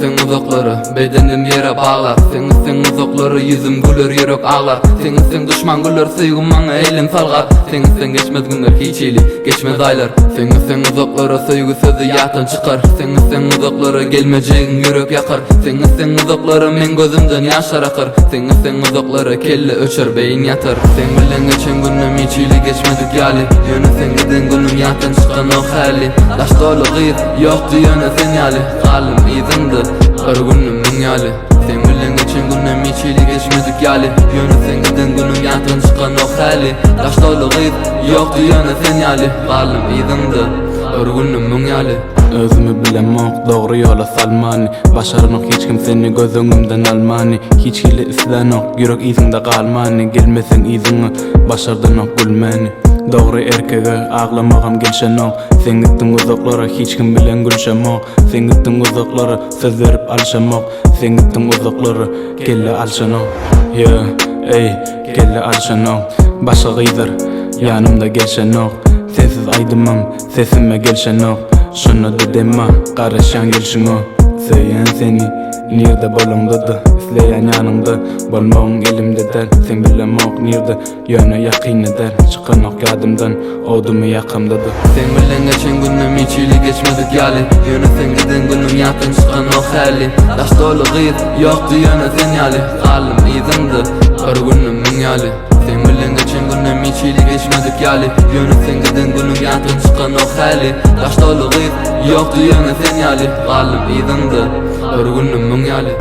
gitseň uzaklara Bedenim ýere baglar Sen gitseň uzaklara Ýüzüm güler ýürek aglar Sen gitseň duşman güler Söýgim maňa elin salgar Sen gitseň geçmez günler hiç hili Geçmez aýlar Sen gitseň uzaklara Söýgi sözi ýatdan çykar Sen gitseň uzaklara Gelmejegiň ýürek ýakar Sen gitseň uzaklara Meň gözümden ýaşlar akar Sen gitseň uzaklara Kelle öçer beýin ýatar Seň bilen geçen günüm hiç hili geçmedik ýaly Ýöne sen giden günüm ýatdan çykanok häli Daş doly gyz ýokdy ýöne sen ýaly Galdym yzyňda bir günüm müň ýaly Seň bilen geçen günüm hiç hili geçmedik ýaly Ýöne sen giden günüm ýatdan çykanok häli Daş doly gyz ýokdy ýöne sen ýaly Galdym yzyňda bir günüm müň ýaly. Özümi bilemok dogry ýola salmany Başaranok hiç kim seni göz öňümden almany Hiç hili islänok ýürek yzyňda galmany Gelmeseň yzyňa başardanok gülmäni Dogry erkege aglamagam gelşenok Sen gitdiň uzaklara hiç kim bilen gülşemok Sen gitdiň uzaklara söz berip alşamok Sen gitdiň uzaklara kelle alşanok Yeah eý kelle alşanok Başga gyzlar ýanymda gelşenok Sensiz aýdymam Sesime gelşenok Şonda-da demma garaşýan gelşiňe Söýýän seni nirde bolaňda-da Isleýän ýanyňda bolmagyň elimde däl Sen bilemok nirde ýöne ýakynda däl Çykanok ýadymdan odumy ýakamda-da. Seň bilen geçen günüm hiç hili geçmedik ýaly Ýöne seň giden günüň ýatdan çykanok häli Daş doly gyz ýokdy ýöne sen ýaly Galdym yzyňda bir günüm müň ýaly. Seň bilen geçen günüm hiç hili geçmedik ýaly Ýöne sen giden günüň ýatdan çykanok häli Daş doly gyz ýokdy ýöne sen ýaly Galdym yzyňda bir günüm müň ýaly.